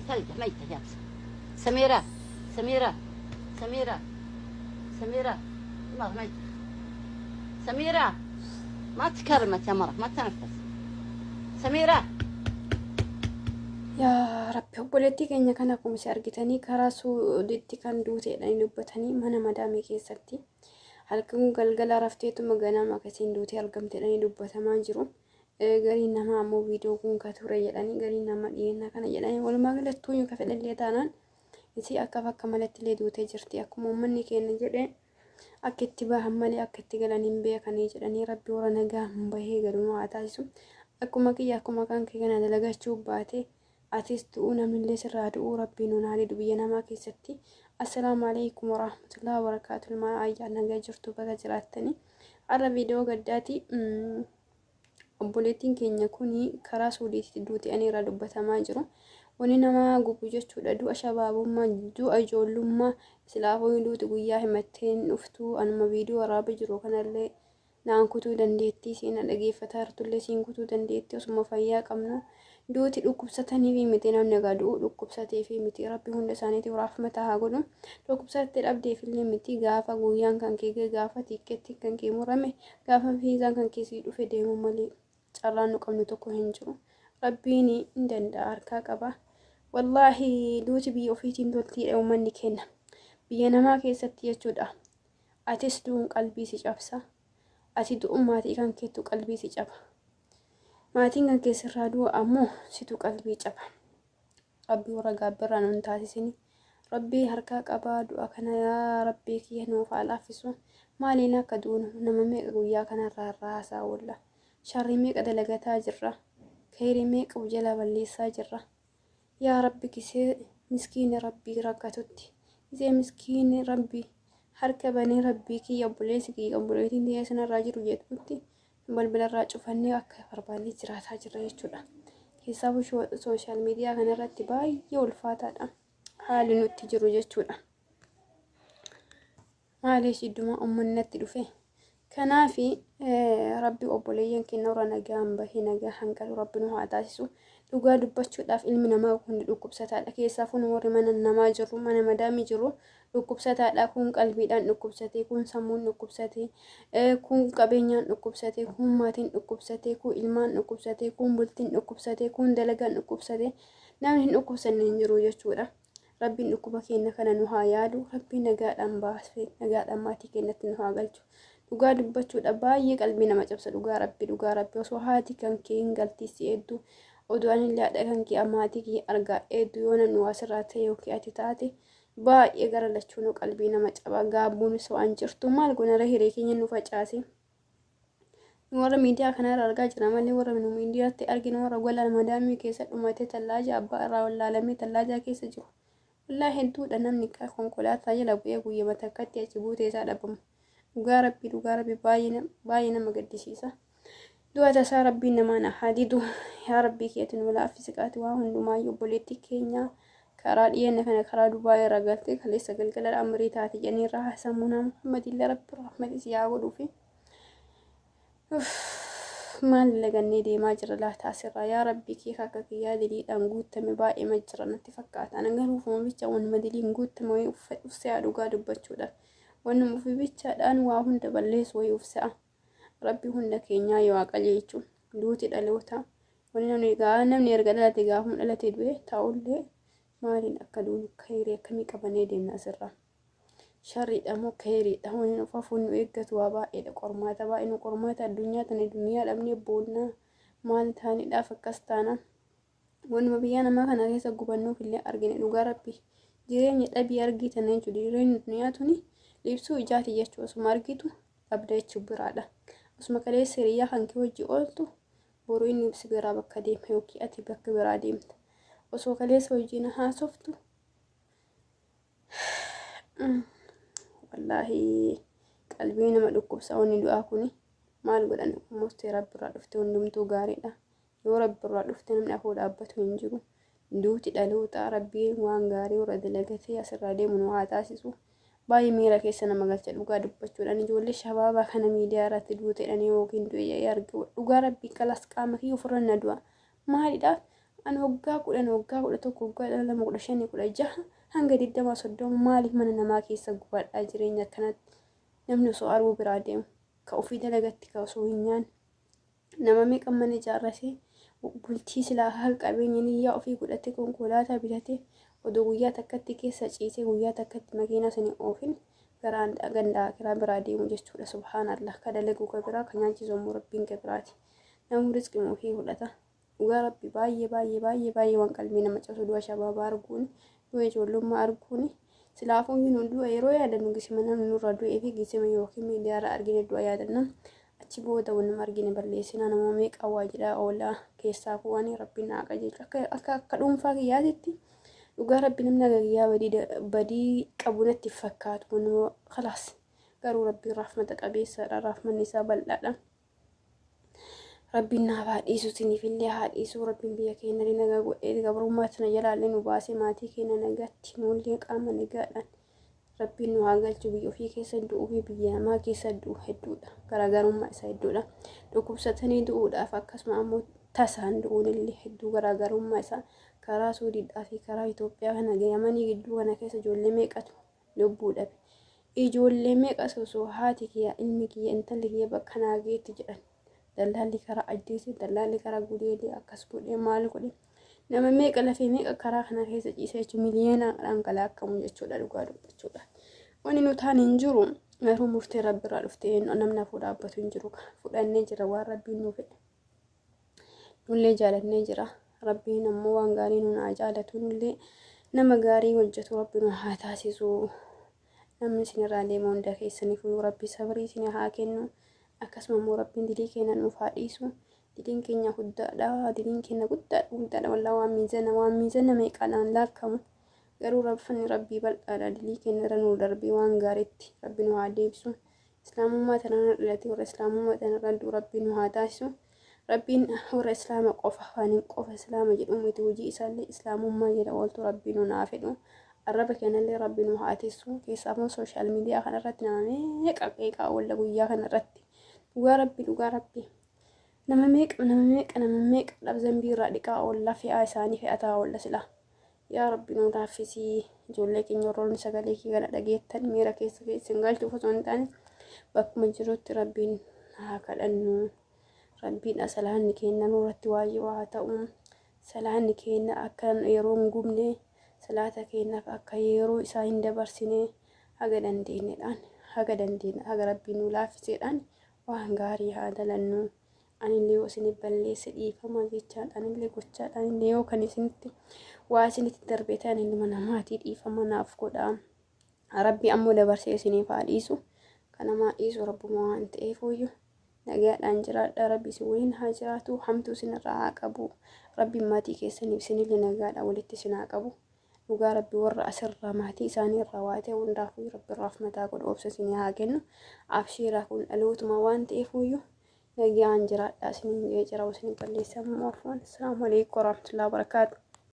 ثلجة ميتة جالسة. سميرة، سميرة، سميرة، سميرة، مرة ميتة. سميرة، ما تكلمت يا مرة، ما تنفس. سميرة. Yaa Rabbi, obboleettii keenya kana akkuma isin argitanii karaa Suudiitti kan duuteedha dubbatanii, mana madaamii keessatti halkan galgala rafteetuma ganama akkasiin duutee argamteedhanii dubbatamaa jiru. Gariin namaa ammoo viidiyoo kun ka ture jedhanii, gariin nama dhiyeenya kana jedhanii, walumaa galatti ka fedhallee taanaan isii akka bakka malatti illee duutee jirti. Akkuma uummanni keenya jedhee, akka itti bahan malee akka itti galan hin beekanii jedhanii, Rabbi warra nagaa hin bahee galu haa taasisu. Akkuma kiyya, akkuma kan kee kana dalagachuu baate atis du'uu, namnillee sirraa du'uu Rabbiin nuun haa biyya namaa keessatti. Assalaamu alaikum warahmatullahi wabarakaatu. Ilmaan ayyaa, nagaa jirtu? Baga jiraattanii. Har'a viidiyoo gaddaati. Obboleettiin keenya kuni karaa Suudiitti duuti ani irraa dubbatamaa jiru. Wanni nama gubu jechuudha, du'a shabaabummaa, du'a ijoollummaa. Silaafuu duuti guyyaa himatteen dhuftuu. Anuma viidiyoo waraabaa jiru kanallee naan kutuu dandeettii, siin dhageeffataa jirtullee siin kutuu dandeettii. Osuma fayyaa qabnu duuti dhukkubsatanii fi miti, namni egaa du'u dhukkubsatee fi miti. Rabbi hunda isaaniitiif rahmata haa godhu. Dhukkubsattee dhabdeefillee miti. Gaafa guyyaan kan kee ga'e, gaafa tiikkeetti kan kee murame, gaafa fiizaan kan kee sii dhufe deemu malee carraan nu qabnu tokko hin jiru. Rabbiin hin danda'a, harkaa qaba. Wallaahi, duuti biyya ofiitiin toltiidha uummanni kenna. Biyya namaa keessatti jechuudha, atis du'uun qalbii si cabsa. Ati du'uun maatii kan keettu qalbii si caba. Maatiin kan keessarraa du'u ammoo situ qalbii caba. Rabbii warra gaabbirraa nun taasisini. Rabbii harkaa qabaa du'a kana. Yaa Rabbii kiyya, nuuf haa laaffisu. Maaliin akka duunu nama meeqa guyyaa kanarraa irraa haasaa oolla. Sharrii meeqa dalagataa jirra. Kheyrii meeqa jalaa balleessaa jirra. Yaa Rabbi, kisee miskiini Rabbii rakkatutti, kisee miskiini Rabbii harka banee "Rabbii kiyya, obboleessi kiyya, obboleettiin tiyya sanarraa jiru" jedhutti balbalarraa cufannee akka barbaannee jiraataa jirra jechuudha. Keessaafuu social media kanarratti baay'ee ulfaataadha haalli nutti jiru jechuudha. Maaliif idduma uummanni natti dhufe? Kanaafi Rabbi obboleeyyan keenya warra nagaan bahee nagaa hanqatu Rabbi nu haa taasisu. Dhugaa dubbachuudhaaf, ilmi namaa hundi dhukkubsataadha. Keessaafuu nu warri mana namaa jirru, mana madaamii jirru dhukkubsataadha. Kun qalbiidhaan dhukkubsatee, kun sammuun dhukkubsatee, kun qabeenyaan dhukkubsatee, kun maatiin dhukkubsatee, kun ilmaan dhukkubsatee, kun bultiin dhukkubsatee, kun dalagaan dhukkubsatee, namni hin dhukkubsanne hin jiru jechuudha. Rabbiin dhukkuba keenya kana nu haa yaadu. Rabbiin nagaadhaan baasee nagaadhaan maatii keenyatti nu haa galchu. Dhugaa dubbachuudha, baay'ee qalbii nama cabsa. Dhugaa Rabbi, dhugaa Rabbi, osoo haati kan kee hin galtii si eeddu, odoo anillee haadha kan kee, maatii kee argaa eeddu, yoo namni waa sirraa ta'e yookiin ati taate, baay'ee gara lachuunuu qalbii nama caba. Gaabbuunis waan jirtu maal goonara, hiree keenya nu facaase. Warra miidiyaa kanarra argaa jira malee, warra nu miidiyaatti arginu, warra gola madaamii keessa dhumatee, tallaaja abbaa irraa wallaalamee tallaaja keessa jiru. Wallaa hedduudha namni konkolaataa jala bu'ee guyyama takkatti achi buutee isaa dhabamu. Dhugaa Rabbii, dhugaa Rabbii, baay'ee nama gaddisiisa. Du'a tasaa Rabbiin namaa na haa didu. Yaa Rabbii keetti nu laaffisi qaati waa hundumaayyuu. Obboleettii keenya karaa dhiyeenya kana karaa Dubaayii irra galtee kaleessa galgala amrii taate jedhanii irraa haasamuu nama Muhammad illee Rabbi rahmati si haa godhuufi. Maal lagannee deemaa jira laata asirraa? Yaa Rabbii kee, akka kiyyaa diliidhaan guutame baay'ee ma jira natti fakkaata. Ana garuu ufuma bicha wanuma diliin guutame wayii ufse'a dhugaa dubbachuudhaaf. Wanuma ufi bichaadhaan waa hunda balleessu wayii ufse'a. Rabbi hunda keenyaa yoo haa qajeelchu. Duuti dhaloota. Wanni namni gaa namni erga dhalate, gaafuma dhalate du'e ta'ullee, maaliin akka duunu, kheyrii akkamii qabannee deemna asirraa? Sharriidha moo kheyriidha? Wanni nuuf hafuun nu eeggatu waa baay'eedha. Qormaata baay'ee nu qormaata addunyaa tana duniyaa dhabnee boonnaa maal taanidhaaf akkas taana? Wanuma biyya namaa kana keessa gubannuuf illee argine. Dhugaa Rabbi, jireenya dhabii argitan jechuudha. Jireenya duniyaa tuni libsuu ijaati jechuu, osuma argitu dhabda jechuu biraadha. Osuma kaleessa hiriyaa kan kee hojii ooltu, boru inni si biraa bakka deema yookiin ati bakka biraa deemta. Osoo kaleessa hojiin haasoftu, wallaahi qalbii nama dhukkubsa wanni du'aa kuni. Maal godhan, murtee Rabbi irraa dhufte hundumtuu gaariidha. Yoo Rabbi irraa dhufte namni afoo dhaabbatu hin jiru. Duuti dhaloota. Rabbiin waan gaarii warra dalagatee asirraa deemu nu haa taasisu. Baay'ee miira keessa nama galcha dhugaa dubbachuudhaan. Ijoollee shabaabaa kana miidiyaa irratti duuteedhaan yookiin du'e arge, dhugaa Rabbii, kalas qaama kiyya ofirra na du'a. Maaliidhaaf An waggaa 10, waggaa 11, waggaa 2, 15, 16 hanga 20, 30 maaliif mana namaa keessa gubadhaa jireenya akkanatti namni osoo arguu biraa deemu ka ofii dalagatti ka osoo hin nyaanne nama meeqa mana ijaarratee bultii silaa haqa qabeenya niyyaa ofii godhatee konkolaataa bitatee odoo guyyaa takkatti keessa ciisee guyyaa takkatti makiinaa sanii oofin gara ganda akiraa biraa deemu jechuudha. Subhaanallah, ka dalagu ka biraa, ka nyaachisu immoo Rabbiin ka biraati. Namni rizqii ofii fudhata. Dhugaa Rabbi, baay'ee baay'ee baay'ee baay'ee waan qalbii nama cabsu du'a shabaabaa arguun, du'a ijoollummaa arguun. Silaafuu nu du'a yeroo yaadannu gisima namni nurra du'ee fi gisima yookiin miidiyaarra argine du'a yaadanna. Achi booda wanuma argine balleessina. Nama meeqa waa jedhaa oolaa. Keessaafuu waan Rabbiin haa qajeelchu, akka akka akka dhuunfaa kiyyaatitti, dhugaa Rabbi, namni aga kiyyaa badii qabu natti fakkaatu wanuma khalaas. Garuu Rabbiin rahmata qabeessaadha, rahmanni isaa bal'aadha. Rabbiin naaf haa dhiisu, isiniifillee haa dhiisu. Rabbiin biyya keenya nagaa godhee, gabrummaa tana jalaallee nu baasee, maatii keenya nagaatti, nullee qaama nagaadhaan Rabbiin nu haa galchu. Biyya ofii keessa du'uu fi biyya namaa keessa du'u hedduudha. Garaagarummaa isaa hedduudha. Dhukkubsatanii du'uudhaaf akkasuma ammoo tasaan du'uun illee hedduu garaagarummaa isaa. Karaa Suudiidhaa fi karaa Itoophiyaa kana, Yamanii gidduu kana keessa ijoollee meeqatu lubbuu dhabe? Ijoollee meeqas osoo haati kiyya, ilmi kiyya, intalli kiyya bakka naa geetti jedhan dallaalli karaa ajjeese, dallaalli karaa gudeedee akkas godhee maal godhe, nama meeqa lafee meeqa karaa kana keessa ciise jechuun miliyoonaan dhangala'akamu jechuudha dhugaa dubbachuudha. Wanni nu taan hin jiru, garuu murtee Rabbiirraa dhuftee namni hafuu dhaabbatu hin jiru. Fudhannee jira waan Rabbiin nu fedhe. Nullee jaalannee jira. Rabbiin ammoo waan gaarii nu haa jaalatu, nullee nama gaarii hojjetu Rabbi nu haa taasisu. Namni isinirraa deema hunda keessaniif Rabbi sabrii isin haa kennu. Akkasuma immoo Rabbiin dilii keenya nuuf haa dhiisu. Diliin keenya guddaadha. Diliin keenya guddaadha guddaadha, wallaa waan miizana meeqaadhaan laakkamu. Garuu rabfanni Rabbii bal'aadha. Dilii keenya irra nuu darbee waan gaariitti Rabbi nu haa deebisu. Islaamummaa tanarra dhalatee warra islaamummaa tanarra du'u Rabbi nu haa taasisu. Rabbiin warra Islaama qofa afaaniin qofa Islaama jedhu miti, hojii isaallee Islaamummaa jedha ooltu Rabbi nu naa fedhu. Arraba keenyallee Rabbi nu haa tissu. Keessaafuu social media kanarratti nama meeqa qeeqaa oolla guyyaa kanarratti. Dhugaa Rabbi, dhugaa Rabbi. Nama meeqa, nama meeqa, nama meeqa dhab zambii irraa dhiqaa oolla, fe'aa isaanii fe'ataa oolla sila. Yaa Rabbi, nu laaffisii. Ijoollee keenya, warroonni sagalee kee kana dhageettan, miira keessa keessan galchuuf osoo hin taane bakkuma jirutti Rabbiin haa kadhannu. Rabbiin salaanni keenya nurratti waajiba haa ta'u. Salaanni keenya akka yeroo hin gubne, salaata keenyaaf akka yeroo isaa hin dabarsine, haga dandeenyedhaan, haga dandeenye, haga Rabbiin nu laaffiseedhaan waan gaarii haa dalannu. Anillee yoo isinif balleesse dhiifama jechaan, anillee gochaadhaan illee yoo kan isinitti waa isinitti darbe ta'an ilma namaatii dhiifama naaf godhaa. Rabbi ammoo dabarsee isiniif haa dhiisu. Kanamaa dhiisu Rabbuma waan ta'eef iyyuu nagaadhaan jiraadha. Rabbi isin waliin haa jiraatu. Hamtuu isinirraa haa qabu. Rabbi maatii keessaniif isinillee nagaadhaan walitti isin haa qabu. Dhugaa Rabbi, warra asirraa maatii isaanii irraa waa ta'e hundaafuu Rabbi rahmataa godhu, obsa isinii haa kennu. Abshiiraa, kun dhalootuma waan ta'eef iyyuu nagaan jiraadha isiniin jee jira. Isin balleessamuu afuun. Assalaamu alaikum warahmatullahi wabarakaatu.